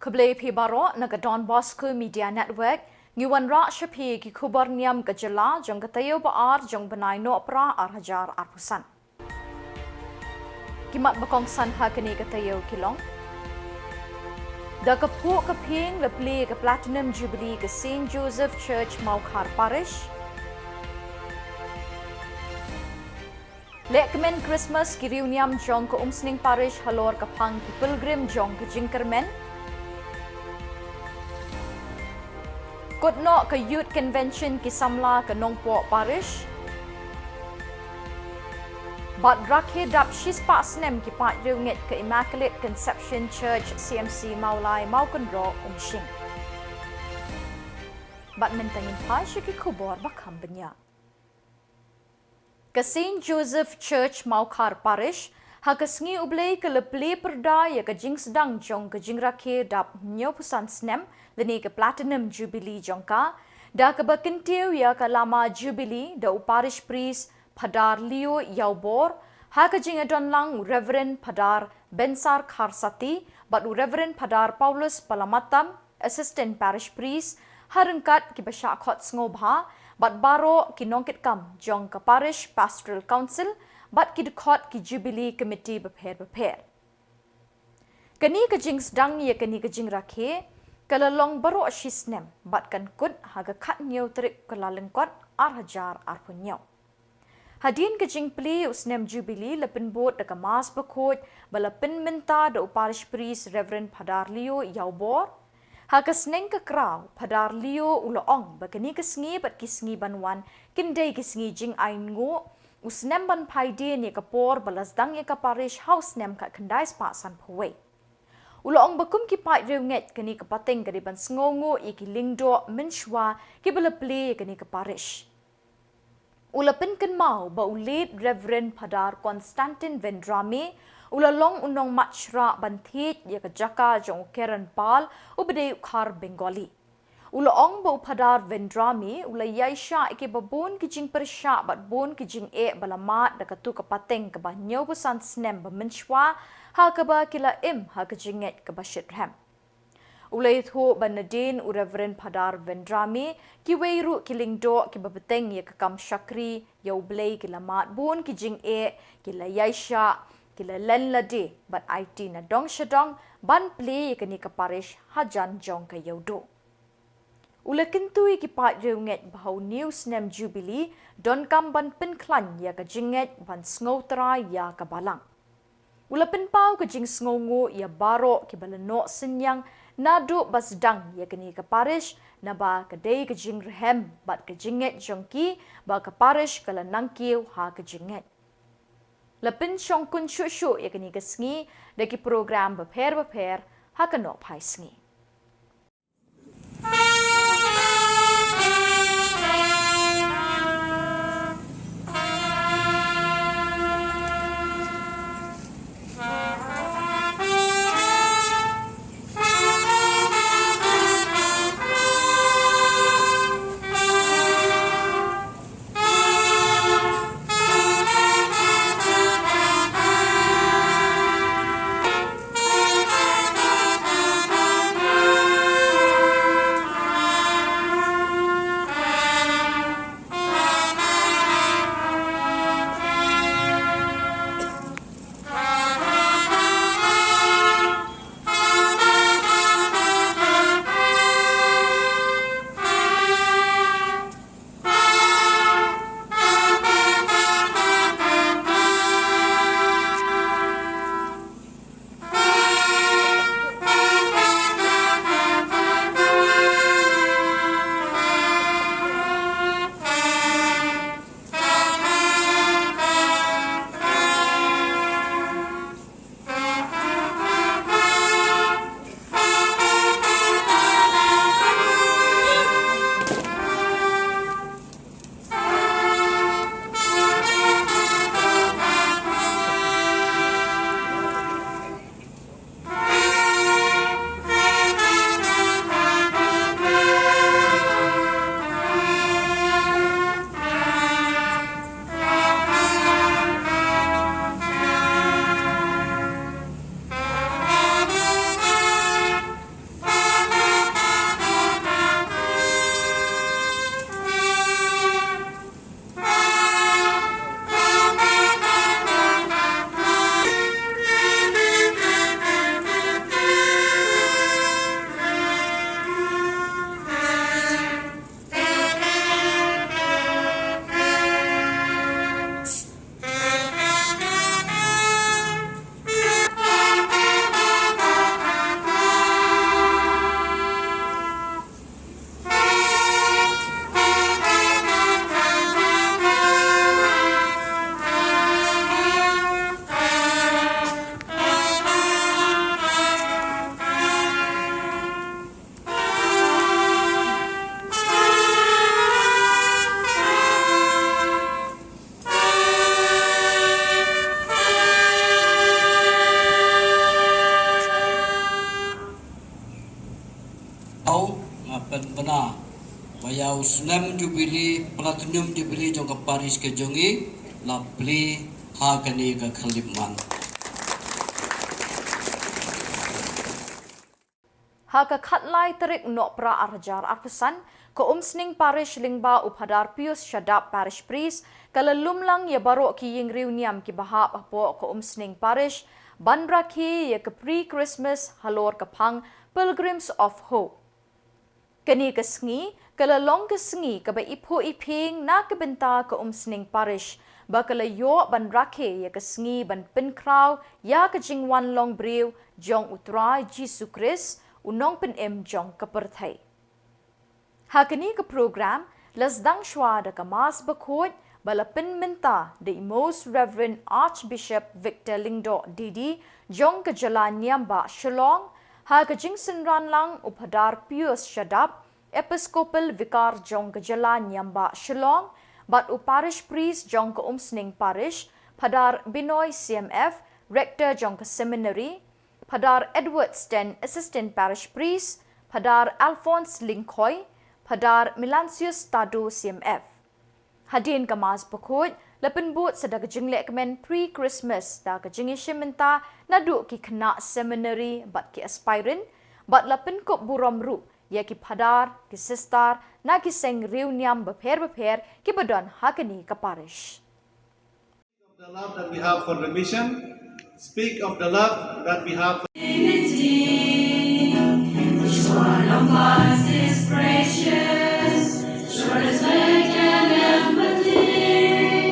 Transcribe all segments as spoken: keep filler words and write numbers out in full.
Khublei phi baroh na ka Don Bosco Media Network. Ngi wanrah sha phi ki khubor niam ka jylla jong ka taïew ba ar jong bnai Nohprah ar hajar arphew san. Ki mat ba kongsan ha kane ka taïew ki long: Da ka phuh ka phieng la plie ka Platinum Jubilee ka Saint Joseph Church Mawkhar Parish. Leh kmen Christmas ki riewniam jong ka Umsning Parish halor ka phang ki pilgrim jong ka jingkyrmen. Kut noh ka Youth Convention ki samla ka Nongpoh Parish. Bad rakhe dap shispah snem ki paid riewngeit ka Immaculate Conception Church C M C Mawlai Mawkynroh Umshing. Bad mynta ngin phai sha ki khubor ba kham bniah. Ka Saint Joseph Church Mawkhar Parish ha ka sngi U Blei ka la plie pyrda ïa ka jingsdang jong ka jingrakhe dap hynñiewphew san snem lane ka Platinum Jubilee jong ka, da kaba kyntiew ïa ka lama Jubilee da u Parish Priest Phadar Leo Ïawbor, ha ka jingïadonlang u Reverend Phadar Bensar Kharsati bad u Reverend Phadar Paulus Palamatam, Assistant Parish Priest, ha ryngkat kiba shah khot sngewbha bad baroh ki nongkitkam jong ka Parish Pastoral Council bad ki dkhot ki Jubilee Committee bapher bapher. Kane ka jingsdang ïa kane ka jingrakhe ka la long baroh shi snem bad kan kut ha ka khathynñiew tarik Kyllalyngkot ar hajar arphew hynñiew. Hadien ka jingplie u snem Jubilee la pynbud da ka Mass Bakhuid ba la pynmynta da u Parish Priest Reverend Phadar Leo Ïawbor. Ha ka sneng ka kraw, Phadar Leo u la ong ba kane ka sngi bad ki sngi ban wan kin dei ki sngi jingainguh, u snem ban phai dien ïa ka por ba la sdang ïa ka parish ha u snem khatkhyndai spah sanphew wei. U la ong ba kum ki paid riewngeit, kane ka pateng ka dei ban sngewnguh ïa ki lyngdoh mynshuwa kiba la plie ïa kane ka parish. U la pynkynmaw ba u Late Reverend Phadar Constantine Vendrame u la long u nongmat shrah ban thied ïa ka jaka jong u Kieran Pal uba dei u khar Bengali. U la ong ba u Phadar Vendrame u la ïaishah ïa kiba bun ki jingpyrshah bad bun ki jingeh ba la mad da katu ka pateng kaba hynñiewphew san snem ba mynshuwa, ha kaba ki la im ha ka jingngeit kaba shitrhem. U la ïathuh ba nadien u Reverend Phadar Vendrame, kiwei ruh ki lyngdoh kiba bteng ïa ka kam shakri ïa U Blei ki la mad bun ki jingeh, ki la ïaishah, ki la len lade bad aiti na dong sha dong ban plie ïa kane ka parish hajan jong ka ïewduh. U la kyntu ïa ki paid riewngeit ba ha une u snem Jubilee donkam ban pynkhlaiñ ïa ka jingngeit ban sngewtrai ïa ka Balang. U la pynpaw ka jingsngewnguh ïa baroh kiba la noh synñiang naduh ba sdang ïa kane ka parish, naba ka dei ka jingrhem bad ka jingngeit jong ki ba ka parish ka la nangkiew ha ka jingngeit. La pynshongkun shuh shuh ïa kane ka sngi da ki program bapher bapher ha ka nohphai sngi. Ïa u snem Jubilee, Platinum Jubilee jong ka parish ka jong ngi, la plie ha kane ka khyllipmat. Ha ka khatlai tarik Nohprah arhajar arphew san, ka Umsning Parish lyngba u Phadar Pius Shadap Parish Priest, ka la lum lang ïa baroh ki ïing riewniam kiba hap hapoh ka Umsning Parish, ban rakhe ïa ka pre-Christmas halor ka phang Pilgrims of Hope. Kane ka sngi, ka la long ka sngi kaba iphuh iphieng na ka bynta ka Umsning Parish, ba ka la ïoh ban rakhe ïa ka sngi ban pynkhraw ïa ka jingwan long briew jong u Trai Jisu Khrist, u nongpynim jong ka pyrthei. Ha kane ka program, la sdang shwa da ka Mass Bakhuid, ba la pynmynta da i Most Reverend Archbishop Victor Lyngdoh D D, jong ka jylla Niam Bah Shillong, ha ka jingsynran lang u Phadar Pius Shadap, Episcopal Vicar jong ka jylla Niam Bah Shillong, bad u Parish Priest jong ka Umsning Parish, Phadar Binoy C M F, Rector jong ka Seminary, Phadar Edward Sten, Assistant Parish Priest, Phadar Alphonse Lyngkhoi, Phadar Melansius Tado C M F. Hadien ka Mass Bakhuid, la pynbud sa da ka jinglehkmen pre-Christmas da ka jingïashim bynta naduh ki khynnah seminary bad ki aspirant, bad la pynkup burom ruh ïa ki phadar, ki sister, na ki seng riewniam bapher bapher kiba don ha kane ka parish. The love that we have for the mission. Speak of the love that we have for unity. Each one of us is precious. Show respect and empathy.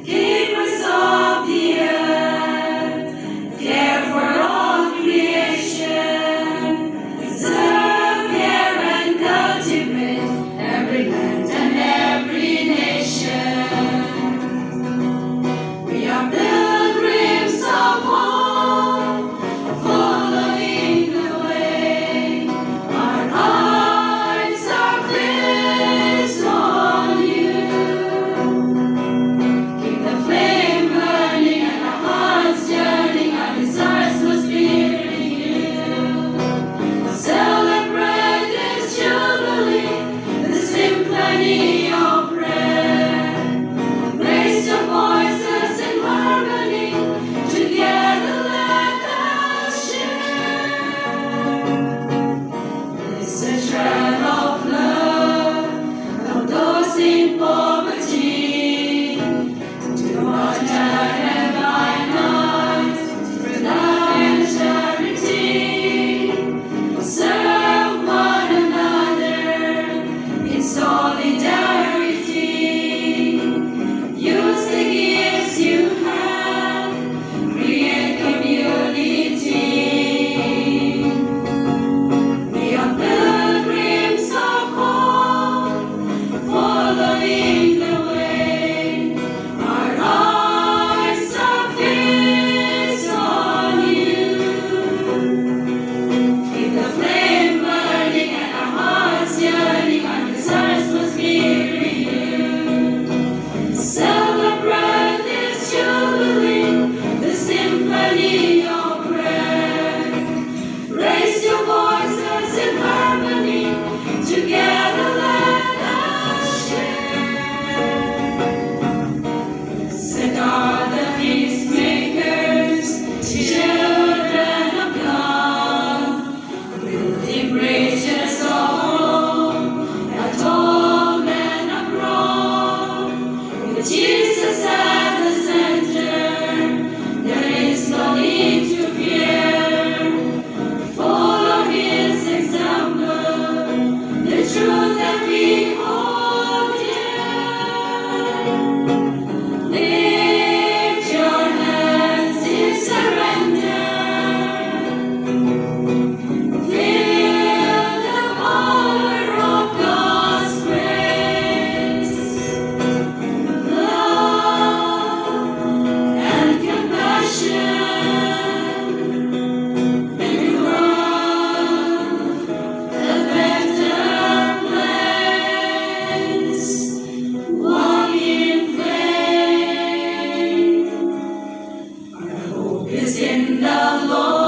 Keepers of the earth. Care for all creation. Preserve, care, and cultivate every land and every nation. We are pilgrims of hope, following the way. Our eyes are fixed on you. Keep the flame burning and our hearts yearning, our desires must be renew. Celebrate this jubilee, the symphony of prayer. Raise your voices in harmony, together let us share. It's a shred of love, of those in poverty. To our child and thine eyes, for thine charity, serve one another in solidarity. Use the gifts you have, create community. We are pilgrims of hope, following the way. Our eyes are fixed on you. Keep the flame burning and our hearts yearning, our desires must be renewed. Celebrate this jubilee, the symphony of prayer. Raise your voices in harmony, together let us share. Set are the peacemakers, children of God, building bridges of hope at home and abroad. With Jesus at the center, there is no need to fear. Follow his example, the truth that we hold dear. Lift your hands in surrender. Feel the power of God's grace. Love and compassion and growth, a better place. Walk in faith. Our hope is in the Lord.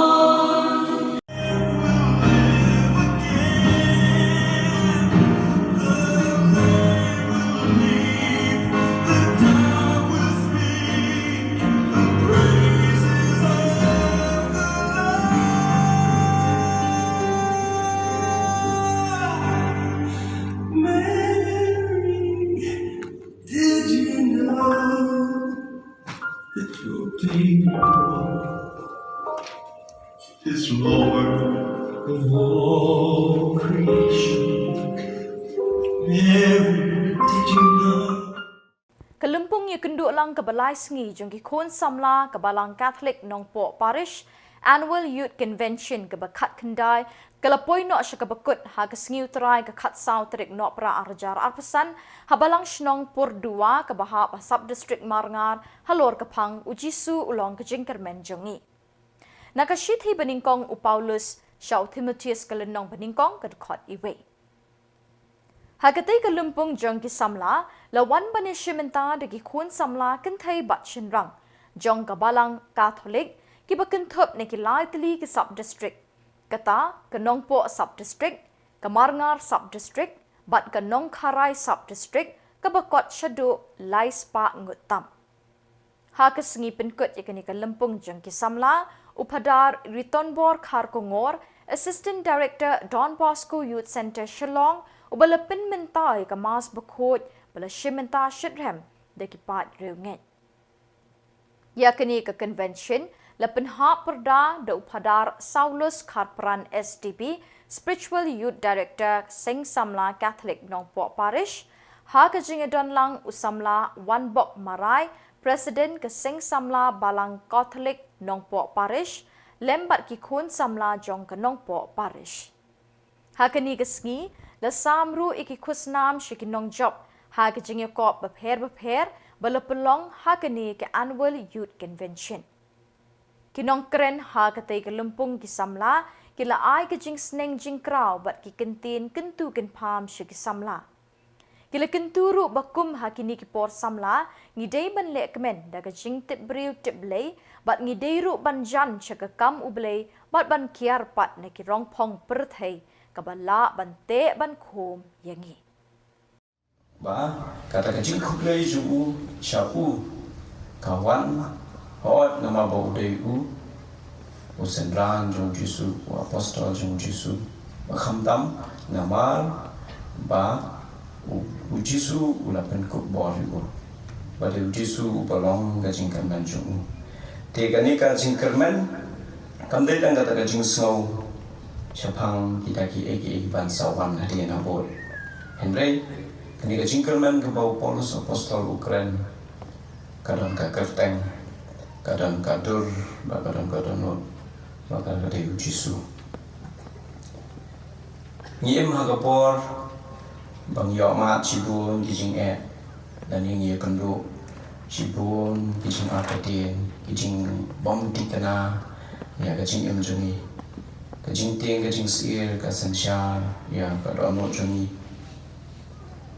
This Lord of all creation. Mary, did you know? Ka lympung ïakynduh lang kaba lai sngi jong ki khun samla ka Balang Catholic Nongpoh Parish, Annual Youth Convention kaba khatkhyndai, ka la poi noh sha kaba kut ha ka sngi U Trai ka khatsaw tarik Nohprah arhajar arphew san, ha Balang Shnong Purduwa kaba hap ha Sub District Marngar, halor ka phang U Jisu u long ka jingkyrmen jong ngi. Na ka shithi banyngkong u Paulus sha u Timotheus ka lynnong banyngkong ka dkhot iwei. Ha katei ka lympung jong ki samla, la wan ban ïashim bynta da ki khun samla kynthei bad shynrang jong ka Balang Catholic, kiba kynthup na ki lai tylli ki sub district. Kata, ka Nongpoh sub district, ka Marngar sub district, bad ka Nongkharai sub district, kaba kot shaduh lai spah ngut tam. Ha ka sngi pynkut ïa kane ka lympung jong ki samla, u Phadar Ritonbor Kharkongor, Assistant Director, Don Bosco Youth Centre, Shillong, uba la pynmynta ïa ka Mass bakhuid ba la shim bynta shitrhem da ki paid riewngeit. Ïa kane ka convention la pynhap pyrda da u Phadar Saulus Kharpran, S D P, Spiritual Youth Director, Seng Samla Catholic Nongpoh Parish, ha ka jingïadon lang u samla Wanbok Marai, President ka Seng Samla Balang Catholic Nongpoh Parish, lem bad ki khun samla jong ka Nongpoh Parish. Ha kane ka sngi, la sam ruh ïa ki khusnam sha ki nongjop ha ki jingïakop bapher bapher ba la pynlong ha kane ka Annual Youth Convention. Ki nongkren ha katei ka lympung ki samla, ki la ai ka jingsneng jingkraw bad ki kyntien kyntu kynpham sha ki samla. Ki la kyntu ruh ba kum ha kine ki por samla, ngi dei ban leh kmen da ka jingtip briew tip Blei, bad ngi dei ruh ban jan sha ka kam U Blei, bad ban kiar pat na ki rongphong pyrthei, kaba lah ban teh ban khum ïa ngi. Ba kata ka jingkhublei jong u sha u ka wan, hooid, namar ba u dei u u synran jong u Jisu, u apostol jong u Jisu. Ba khamtam namar ba u, u Jisu u la pynkup bor ïa u. Ba dei u Jisu uba long ka jingkyrmen jong u. Te kane ka jingkyrmen kam dei tang kata ka jingsngew shaphang kita kiei kiei ban sa wan hadien habud. Hynrei kane ka jingkyrmen kaba u Paulus apostol u kren, ka don ka kyrteng, ka don ka dur, bad ka don ka dohnud, bad ka dei u Jisu. Ngi im ha ka por ba ngi ïohmad shibun ki jingeh, lane ngi ïakynduh shibun ki jingartatien, ki jingbymthikna ïa ka jingim jong ngi. Ka jingtieng, ka jingsyier, ka synshar ïa ka dohnud jong ngi.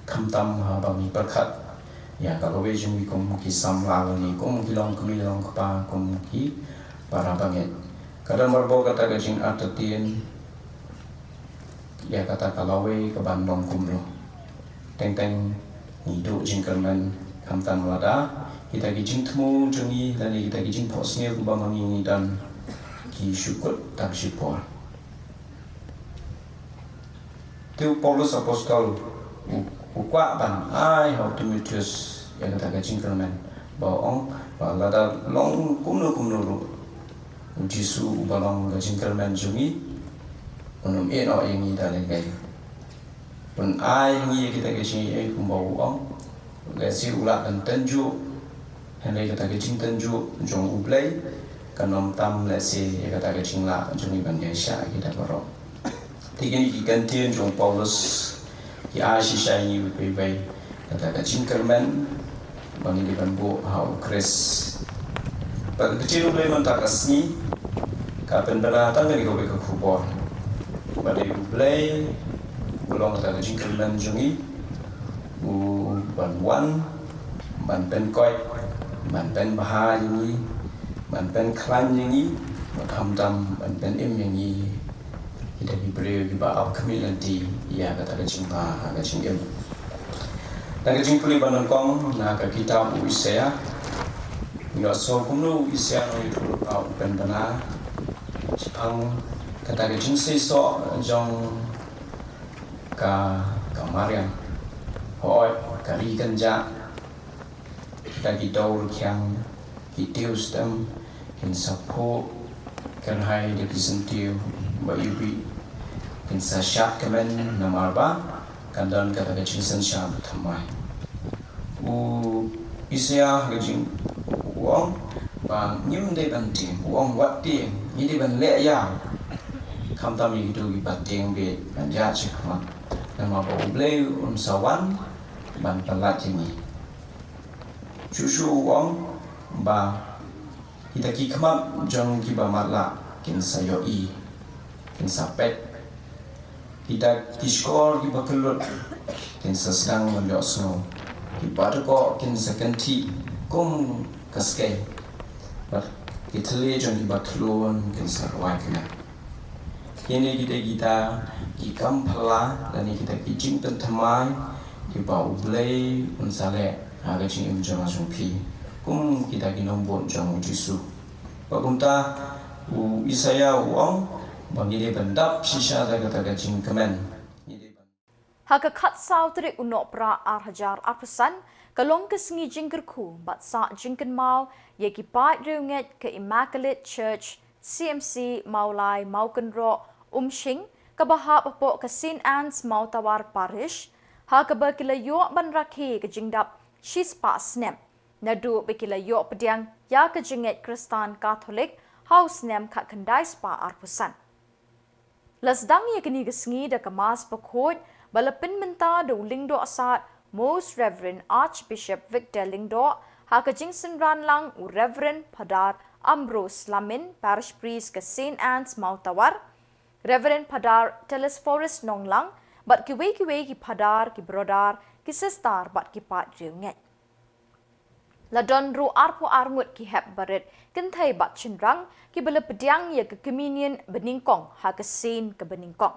Khamtam haba ngi pyrkhat ïa ka lawei jong ngi kum ki samla lane kum ki longkmie longkpa, kum ki para bangeit. Ka don baroh kata ka jingartatien ïa kata ka lawei kaban long kumno. Teng teng ngi duh jingkyrmen, khamtam lada kita ki jingthmu jong ngi lane kita ki jingphohsniew kiba ma ngi ngi don ki shu kut tang shipor. Te u Paulus apostol u, u kwah ban ai ha u Timotheus ïa kata ka jingkyrmen ba u ong ba lada long kumno kumno ruh u Jisu uba long ka jingkyrmen jong ngi, un ym ïehnoh ïa ngi da lehkai. Un ai ha ngi ïa kita ki jingaiei kumba u ong. Lehse u lah ban tynjuh, hynrei kata ka jingtynjuh jong U Blei kan ym tam lehse ïa kata ka jinglah jong ngi ban ïaishah ïa kita baroh. Te kine ki kyntien jong u Paulus ki ai shisha ïa ngi iwei pa iwei kata ka jingkyrmen ba ngi dei ban buh ha u Khrist. Bad ka ktien U Blei mynta ka sngi ka pynbna tang kane kawei ka khubor, ba dei U Blei uba long kata ka jingkyrmen jong ngi, u ban wan ban pynkoit, ban pynbha ïa ngi, ban pynkhlaiñ ïa ngi, bad khamtam ban pynim ïa ngi, kita ki briew kiba ap khmih lynti ïa kata ka jingbha ha ka jingim. Na ka jingpule ba nyngkong na ka kitab u Isaïah, ngi ïohsngew kumno u Isaïah u nongïathuhlypa u pynbna shaphang kata ka jingseisoh jong ka, ka mariang. Hooid, ka ri kan jah, kita ki dewrkhiang, ki tiewstem kin sa phuh, Kan hai da ki syntiew ba iwbih kin sa shad kmen namar ba kan don kata ka jingsynshar ba thymmai. U Isaïah ka jing u ong ba ngim dei ban tieng, u ong wat tieng, ngi dei ban leh ïa. Khamtam ïa kitu kiba tieng beit ban ïaid sha khmat namar ba U Blei un sa wan ban pyllait ïa ngi. Shuh shuh u ong ba kita ki khmat jong kiba matlah kin sa ïohi, kin sa peit. Kita ki shkor kiba kyllut kin sa sdang ban ïohsngew. Ki padukoh kin sa kynthih kum ka skei. Bad ki thylliej jong kiba khlun kin sa rwai kmen. Kine ki dei kita ki kam phylla lane kita ki jingpynthymmai kiba U Blei un sa leh ha ka jingim jong nga jong phi kum kita ki nongbud jong U Jisu. Ba kumta u Isaïah u ong ba ngi dei ban dap shisha da kata ka jingkmen. Ngi dei ban Ha ka khatsaw tarik u Nohprah ar hajar arphew san, ka long ka sngi jingkyrkhu bad sah jingkynmaw ïa ki paid riewngeit ka Immaculate Church C M C Mawlai Mawkynroh Umshing, kaba hap hapoh ka Saint Anne's Mawtawar Parish, ha kaba ki la ïoh ban rakhe ka jingdap shispah snem. Naduh ba ki la ïoh pdiang ïa ka jingngeit Khristan Katholik ha u snem khatkhyndai spah arphew san. La sdang ïa kane ka sngi da ka Mass bakhuid ba la pynmynta da u Lyngdoh Sad Most Reverend Archbishop Victor Lyngdoh, ha ka jingsynran lang u Reverend Phadar Ambrose Lamin, Parish Priest ka Saint Anne's Mawtawar, Reverend Phadar Telesphorus Nonglang, bad kiwei kiwei ki phadar, ki brodar, ki sistar bad ki paid riewngeit. La don ruh arphew ar ngut ki hep barit kynthei bad shynrang kiba la pdiang ïa ka Communion banyngkong ha ka sien kaba nyngkong.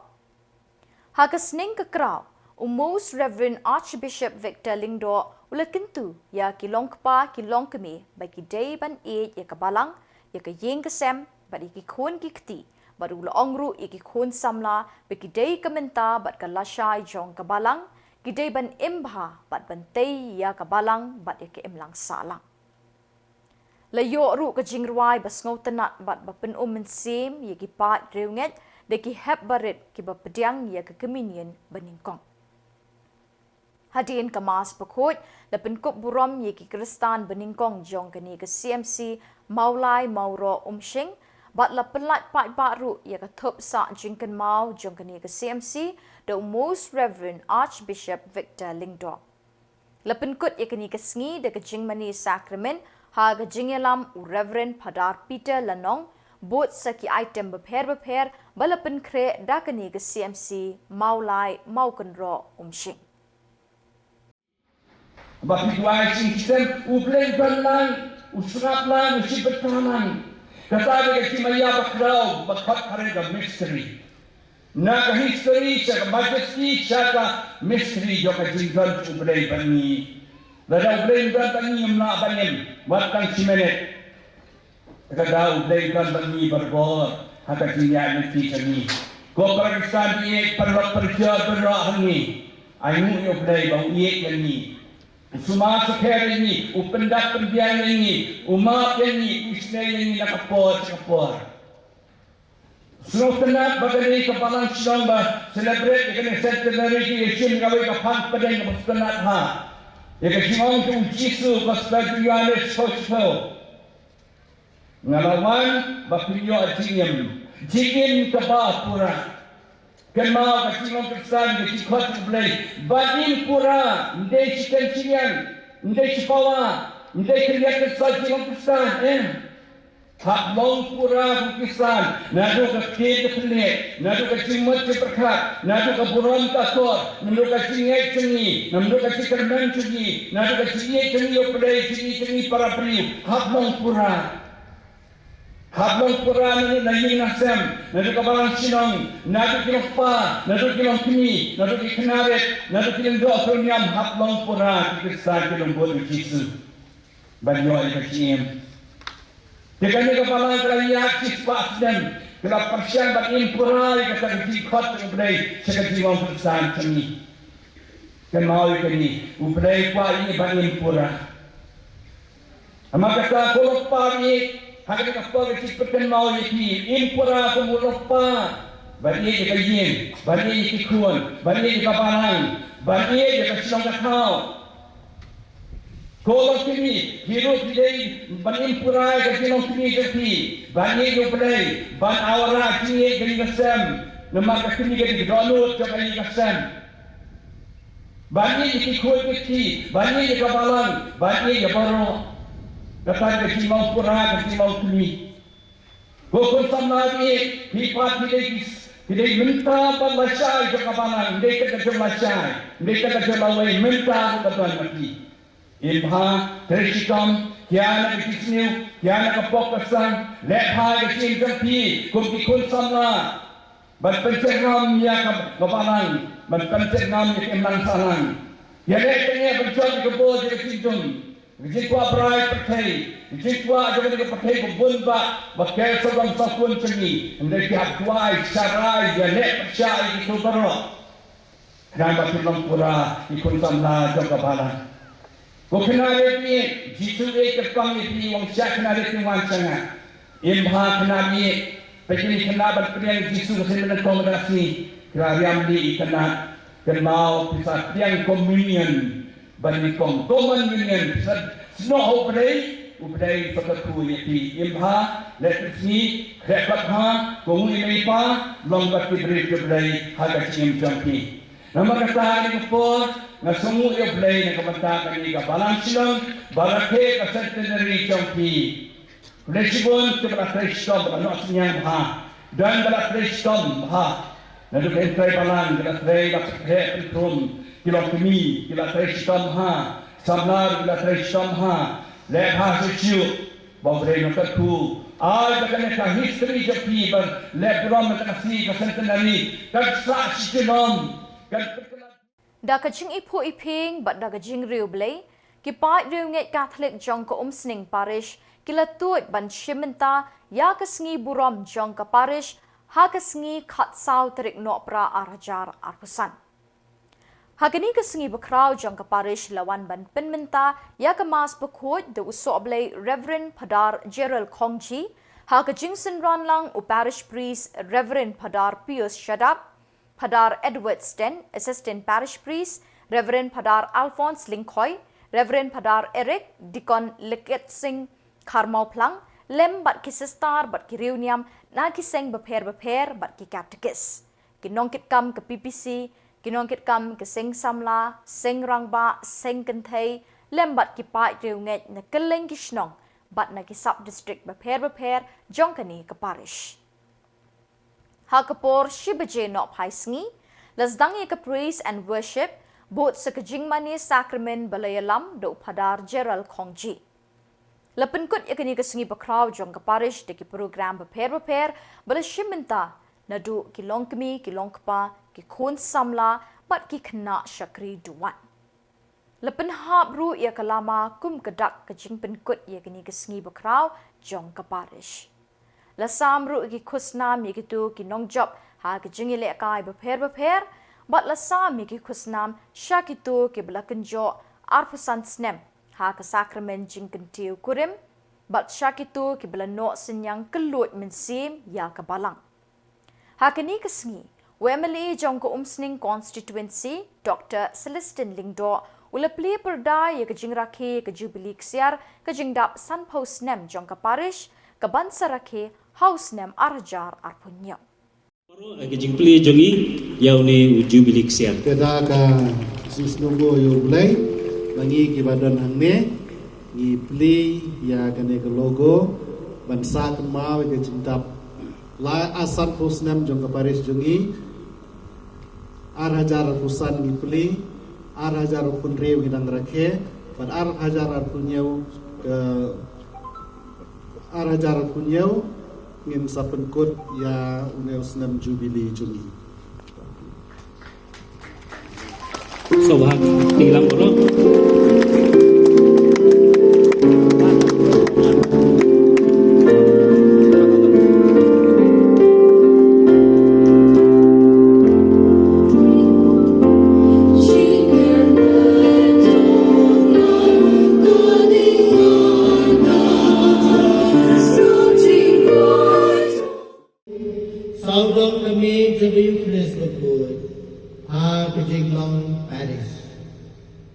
Ha ka sneng ka kraw, u Most Reverend Archbishop Victor Lyngdoh u la kyntu ïa ki longkpa ki longkmie ba ki dei ban ïeit ïa ka balang, ïa ka ïing ka sem, bad ïa ki khun ki kti, bad u la ong ruh ïa ki khun samla ba ki dei ka mynta bad ka lashai jong ka balang, ki dei ban im bha bad ban tei ïa ka balang bad ïa ka imlang sahlang. La ïoh ruh ka jingrwai ba sngewtynnat bad ba pynum mynsiem ïa ki paid riewngeit da ki hep barit kiba pdiang ïa ka Communion banyngkong. Hadien ka Mass bakhuid, la pynkup burom ïa ki Khristan banyngkong jong kane ka C M C Mawlai Mawroh Umshing, bad la pyllait paidbah ruh ïa ka thup sah jingkynmaw jong kane ka C M C da u Most Reverend Archbishop Victor Lyngdoh. La pynkut ïa kane ka sngi da ka jingmane sakramen ha ka jingïalam u Reverend Phadar Peter Lanong, bud sa ki item bapher bapher ba la pynkhreh da kane ka C M C Mawlai Mawkynroh Umshing. Ba phi duwai shingshisem, U Blei u don lang, u sngap lang, u shim bynta lang. Kata dei ka jingmaïa bakhraw ba khot phareng ka mystery. Na ka history sha ka majesty sha ka mystery jong ka jingdon U Blei bad ngi. Lada U Blei u don bad ngi, ngim lah ban im wat tang shi minit. Ka da U Blei u don bad ngi barabor ha ka jingïaid lynti jong ngi. Ko para Khristan, ïeit, paralok parajor baroh ha ngi, ainguh ïa U Blei ba u ïeit ïa ngi. U sumar sukher ïa ngi, u pyndap pynbiang ïa ngi, u map ïa ngi, u isynei ïa ngi na ka por sha ka por. Sngewtynnat ba kane ka balang shnong ba celebrate ïa kane centenary ki ïa shim kawei ka phang pdeng kaba sngewtynnat ha ïa ka jingong jong u Jisu, Gospel jong u Ïoannis shiphew shiphew. Nga la wan ba phin ïoh jingim, jingim kaba pura. Kynmaw ka jinglong Khristan, ka jingkhot U Blei, ban im pura, ym dei shi kynjang, ym dei shi pawa, ym dei khyndiat ka sah jinglong Khristan, em. Hap long pura kum u Khristan, naduh ka ktien ka thylliej, naduh ka jingmut jingpyrkhat, naduh ka burom ka akor, naduh ka jingngeit jong ngi, naduh ka jingkyrmen jong ngi, naduh ka jingngeit jong ngi ïa U Blei, jingngeit jong ngi para briew, hap long pura. Hap long pura naduh na ïing na sem, naduh ka balang shnong, naduh ki longkpa, naduh ki longkmie, naduh ki khynnah rit, naduh ki lyngdoh kyrniam, hap long pura ki Khristan ki nongbud u Jisu. Ban ïoh ïa ka jingim. Te kane ka balang ka la ïaid shispah snem, ka la pyrshang ban im pura ïa kata ka jingkhot jong U Blei sha ka jinglong Khristan jong ngi. Kynmaw ïa kane, U Blei u kwah ïa ngi ban im pura. Namar kata ko longkpa ïeit, Ha kane ka por ka jingpynkynmaw ïa phi, im pura kum u lypa ban ïeit ïa ka ïing, ban ïeit ïa ki khun, ban ïeit ïa ka balang, ban ïeit ïa ka shnong ka thaw. Ko longkmie, phi ruh phi dei ban im pura ïa ka jinglongkmie jong phi ban ïeit ïa U Blei, ban wanrah jingïeit ka ïing ka sem. Namar ka kmie ka dei ka dohnud jong ka ïing ka sem. Ban ïeit ïa ki khun ki kti, ban ïeit ïa ka balang, ban ïeit ïa baroh. Kata ka jinglong pura, ka jinglong kmie. Ko khun samla ïeit, phi pat phi dei ki, phi dei mynta ban lashai jong ka balang, ym dei tang ka jong lashai, ym dei tang ka jong lawei, mynta ruh ka don ma phi. Im bha, trei shitom, khia na ka jingsniew, khia na ka pop ka sang, leh bha ïa ka jingim jong phi kum ki khun samla. Ban pynjyrngam ïa ka, ka balang, ban pynjyrngam ïa ka imlang sahlang. Ïaleh tang ïa ban jot ïa ka bor jong ka jingdum, ka jingkwah brai pyrthei, ka jingkwah jong ka pyrthei ba bun bah, ba ker sawdong sawkun jong ngi. Hynrei ki hap duwai, sharai, ïaleh pyrshah ïa kito baroh. Khnang ba kin long pura ki khun samla jong ka balang. Ko khynnah rit miet, Jisu eh kyrpang ïa phi, u ong, shah khynnah rit, phin wan sha nga. Im bha khynnah miet, peit kine ki khynnah ban pdiang Jisu ka sien mynnyngkong mynta ka sngi. Ki la riam lieh, ki khynnah, kynmaw phi sa pdiang communion ban nyngkong, common union, phi sa snoh ha U Blei, U Blei u sa kyrkhu ïa phi. Im bha, leh tip sngi, khreh pat bha, kohnguh ïa i mei i pa, long bad ki briew ki Blei ha ka jingim jong phi. Namar kata ha kane ka por nga sngewnguh ïa U Blei na ka bynta kane ka balang shnong ba rakhe ka centenary jong phi. Khublei shibun kiba la trei shitom, ba la noh synñiang bha. Don ba la trei shitom bha. Naduh ki hynrei balang ki la trei, la pyntheh pynthum, ki longkmie ki la trei shitom bha. Samla ki la trei shitom bha. Leh bha shuh shuh. Ba U Blei un kyrkhu. Ai ba kane ka history jong phi ba leh burom mynta ka sngi ka centenary kan sah shi junom, kan pynkylla. Da ka jingiphuh iphieng bad da ka jingriewblei, ki paid riewngeit Katholik jong ka Umsning Parish ki la tuid ban shim bynta ïa ka sngi burom jong ka parish ha ka sngi khatsaw tarik Nohprah ar hajar arphew san. Ha kane ka sngi bakhraw jong ka parish la wan ban pynmynta ïa ka Mass bakhuid da u sohblei Reverend Phadar Gerald Khongji, ha ka jingsynran lang u Parish Priest Reverend Phadar Pius Shadap, Phadar Edward Sten, Assistant Parish Priest, Reverend Phadar Alphonse Lyngkhoi, Reverend Phadar Eric, Deacon Leketsing Kharmawphlang, lem bad ki sister bad ki riewniam na ki seng bapher bapher bad ki katekis. Ki nongkitkam ka P P C, ki nongkitkam ka seng samla, seng rangbah, seng kynthei, lem bad ki paid riewngeit na kylleng ki shnong bad na ki sub-district bapher bapher jong kane ka parish. Ha ka por shi baje nohphai sngi, la sdang ïa ka praise and worship, bud sa ka jingmane sakramen ba la ïalam da u Phadar Gerald Khongji. La pynkut ïa kane ka sngi bakhraw jong ka parish da ki program bapher bapher ba la shim bynta naduh ki longkmie, ki longkpa, ki khun samla bad ki khynnah shakri duwan. La pynhap ruh ïa ka lama kum ka dak ka jingpynkut ïa kane ka sngi bakhraw jong ka parish. La sam ruh ïa ki khusnam ïa kito ki nongjop ha ka jingïalehkai bapher bapher, bad la sam ïa ki khusnam sha kito kiba la kynjoh arphew san snem ha ka sakramen jingkyntiew kurim, bad sha kito kiba la noh synñiang kylluid mynsiem ïa ka balang. Ha kane ka sngi, u M L A jong ka Umsning Constituency, Doctor Celestine Lyngdoh, u la plie pyrda ïa ka jingrakhe ka Jubilee Ksiar ka jingdap sanphew snem jong ka parish, kaban sa rakhe ha u snem ar hajar arphew hynñiew. Ka jingplie jong ngi ïa une u Jubilee Ksiar. Te da ka jingsngewnguh ïa U Blei, ma ngi kiba don hangne ngi plie ïa kane ka logo ban sah kynmaw ïa ka jingdap lai ar sanphew snem jong ka parish jong ngi. Ar hajar arphew san ngi plie, ar hajar arphew hynriew ngi dang rakhe, bad ar hajar arphew hynñiew, eh, ar hajar arphew hynñiew ngin sa pynkut ïa une u snem Jubilee jong ngi. Sngewbha, tinglang baroh. Ba u don ka miej jong ka Eucharist bakhuid ha ka jinglong parish.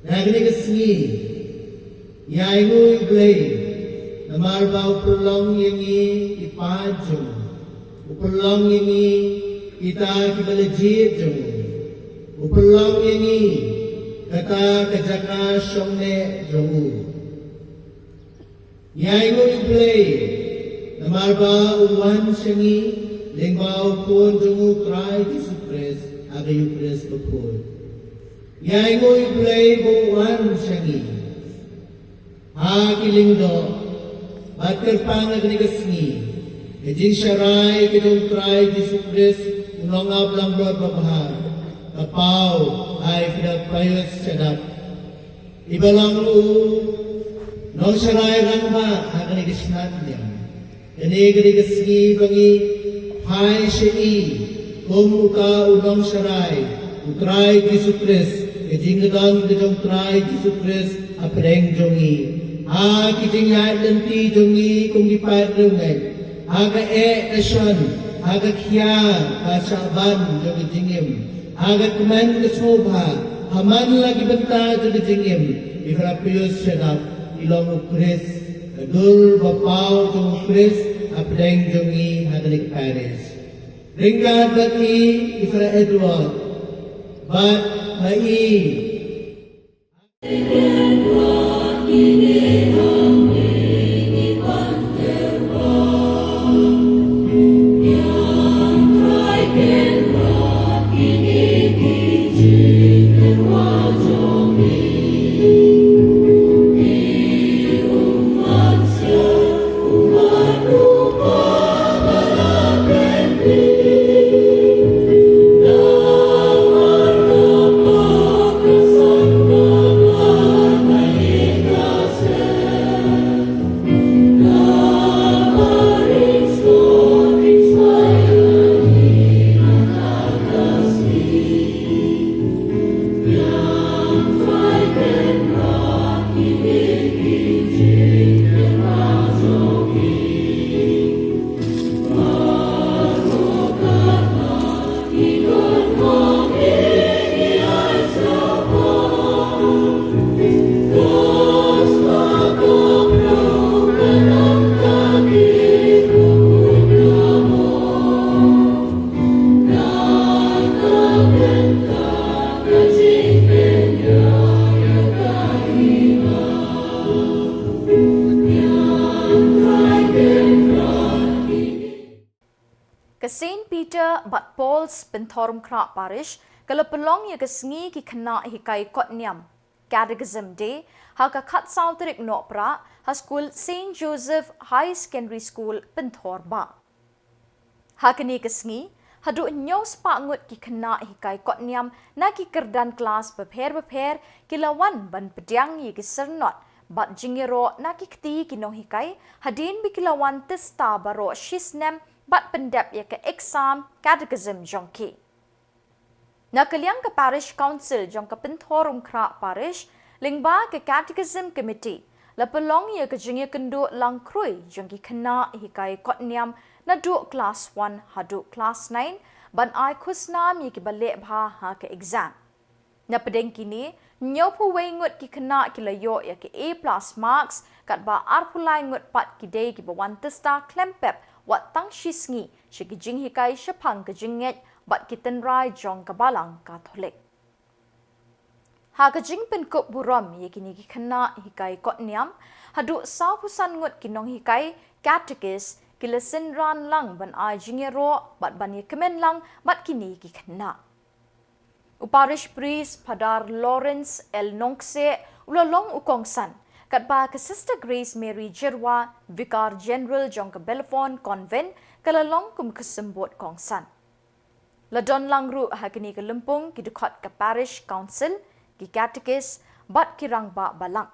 Na kane ka sngi, ïa ainguh ïa U Blei, namar ba u pynlong ïa ngi ki paid jong u, u pynlong ïa ngi kita kiba la jied jong u, u pynlong ïa ngi kata ka jaka shongneh jong u. Ïa ainguh ïa U Blei, namar ba u wan sha ngi lyngba u Khun jong u Trai Jisu Khrist ha ka Eucharist bakhuid. Ïa ainguh ïa U Blei ba u wan sha ngi ha ki lyngdoh, bad kyrpang ha kane ka sngi, ka jingsharai ka jong u Trai Jisu Khrist, u nongap langbrot babha, ka paw ha i Father Pius Shadap, iba long u nongsharai rangbah ha kane ka shnat niam. Kane ka dei ka sngi ba ngi phai sha i kum uta u nongsharai u Trai Jisu Khrist, ka jingdon ka jong u Trai Jisu Khrist hapdeng jong ngi. Ha ki jingïaid lynti jong ngi kum ki paid riewngeit, ha ka eh ka shon, ha ka khia ka shah ban jong ka jingim, ha ka kmen ka sngewbha, ha man la ki bynta jong ka jingim, i Father Pius Shadap i long u Khrist, ka dur ba paw jong u Khrist hapdeng jong ngi ha kane ka parish. Ryngkat bad i, i Father Edward, bad ma i. Ka Saint Peter bad Paul's Pynthorumkhrah Parish ka la pynlong ïa ka sngi ki khynnah hikai kot niam, Catechism Day, ha ka khatsaw tarik Nohprah, ha skul Saint Joseph High Secondary School, Pynthor Bah. Ha kane ka sngi, haduh hynñiew spah ngut ki khynnah hikai kot niam na ki kyrdan klas bapher bapher ki la wan ban pdiang ïa ki syrnod bad jingïaroh na ki kti ki nonghikai, hadien ba ki la wan tista baroh shi snem bad pyndep ïa ka exam Catechism jong ki. Na ka liang ka Parish Council jong ka Pynthorumkhrah Parish, lyngba ka Catechism Committee, la pynlong ïa ka jingïakynduh lang khrui jong ki khynnah hikai kot niam naduh klas one haduh klas nine, ban ai khusnam ïa kiba leh bha ha ka exam. Na pdeng kine, hynñiewphew wei ngut ki khynnah ki la ïoh ïa ka A plus marks, katba arphew lai ngut pat ki dei kiba wan tista khlem pep wat tang shi sngi sha ki jinghikai shaphang ka jingngeit bad ki tynrai jong ka Balang Katholik. Ha ka jingpynkup burom ïa kine ki khynnah hikai kot niam, haduh sawphew san ngut ki nonghikai, catechist, ki la synran lang ban ai jingïaroh bad ban ïakmen lang bad kine ki khynnah. U Parish Priest Father Lawrence L Nongkseh u la long u kongsan, katba ka Sister Grace Mary Jyrwa, Vicar General jong ka Belafon Convent, ka la long kum ka symbud kongsan. La don lang ruh ha kane ka lympung ki dkhot ka Parish Council, ki catechist, bad ki rangbah balang.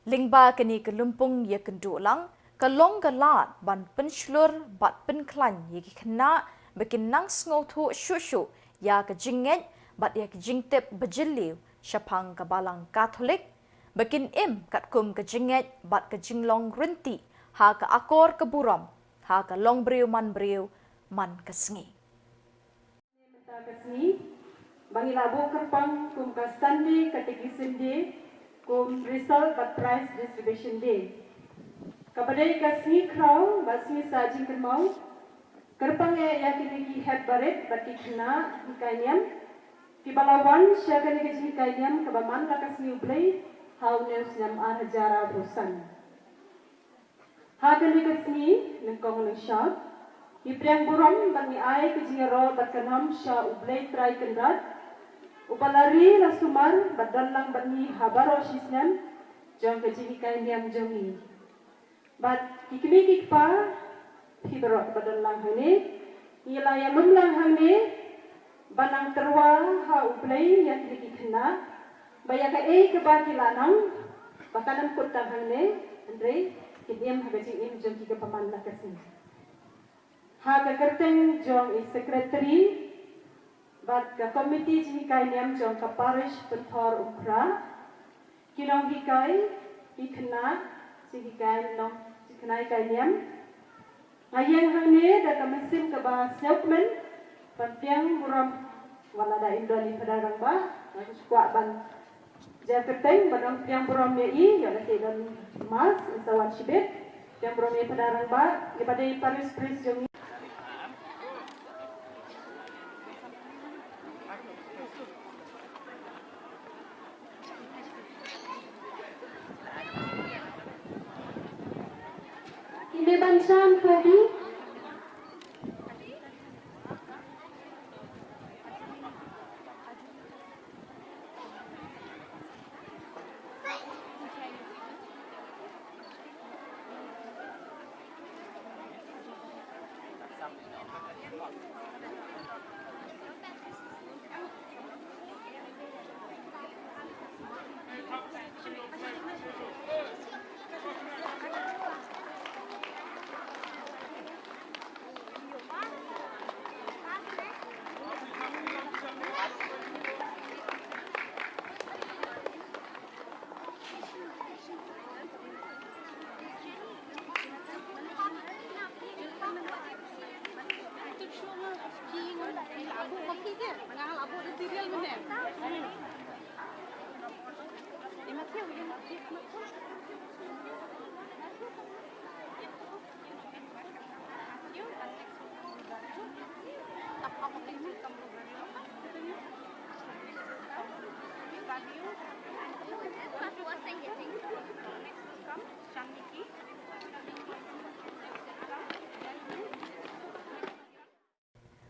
Lyngba kane ka lympung ïakynduh lang, ka long ka lad ban pynshlur bad pynkhlaiñ ïa ki khynnah ba kin nang sngewthuh shuh shuh ïa ka jingngeit bad ïa ka jingtip bajylliew shaphang ka Balang Katholik, ba kin im katkum ka jingngeit bad ka jinglong rynti ha ka akor ka burom, ha ka longbriew manbriew, man ka sngi. Mynta ka sngi ba ngi la buh kyrpang kum ka Sunday Catechism Day, kum result bad prize distribution day. Kaba dei ka sngi khraw bad sngi sah jingkynmaw, kyrpang eh ïa kine ki hep barit bad ki khynnah hikai niam kiba la wan sha kane ka jinghikai niam kaba man la ka sngi U Blei ha une u snem ar hajar arphew san. Ha kane ka sngi, nyngkong nyngshap, ngi pdiang burom bad ngi ai ka jingïaroh bad ka nam sha U Blei Trai Kynrad, uba la ri la sumar bad don lang bad ngi ha baroh shi snem jong ka jinghikai niam jong ngi. Bad ki kmie ki kpa, phi baroh ba don lang hangne, ngi la ïalum lang hangne ban nang tyrwa ha U Blei ïa kine ki khynnah ba ïa kaei kaba ki la nang, ba kan ym kut tang hangne, hynrei kin im ha ka jingim jong ki kaba man la ka sngi. Ha ka kyrteng jong i secretary bad ka komiti jinghikai niam jong ka parish Pynthor Umkhrah, ki nonghikai, ki khynnah jinghikai, nong jingkhynnah hikai niam, nga ïeng hangne da ka mynsiem kaba sngewkmen ban pdiang burom. Wat la da im don i Phadar Rangbah, nga kwah ban jia kyrteng ban ong pdiang burom ïa i, ïoh lehse don mass, i sa wan shibit. Pdiang burom ïa i Phadar Rangbah, i ba dei parish priest jong ngi. Ine ban shan kodi.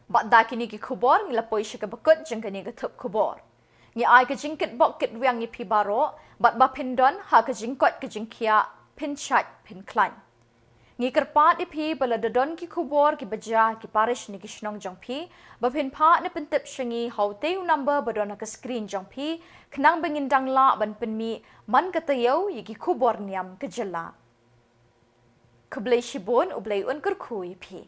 Bad da kine ki khubor ngi la poi sha kaba kut jong kane ka thup khubor. Ngi ai ka jingkitbok kitwiang ïa phi baroh, bad ba phin don ha ka jingkoit ka jingkhiah, phin shait phin khlaiñ. Ngi kyrpad ïa phi ba lada don ki khubor kiba jia ha ki parish ne ki shnong jong phi, ba phin phah ne pyntip sha ngi ha utei u number ba don ha ka screen jong phi, khnang ba ngin dang lah ban pynmih man ka taïew ïa ki khubor niam ka jylla. Khublei shibun, U Blei un kyrkhu ïa phi.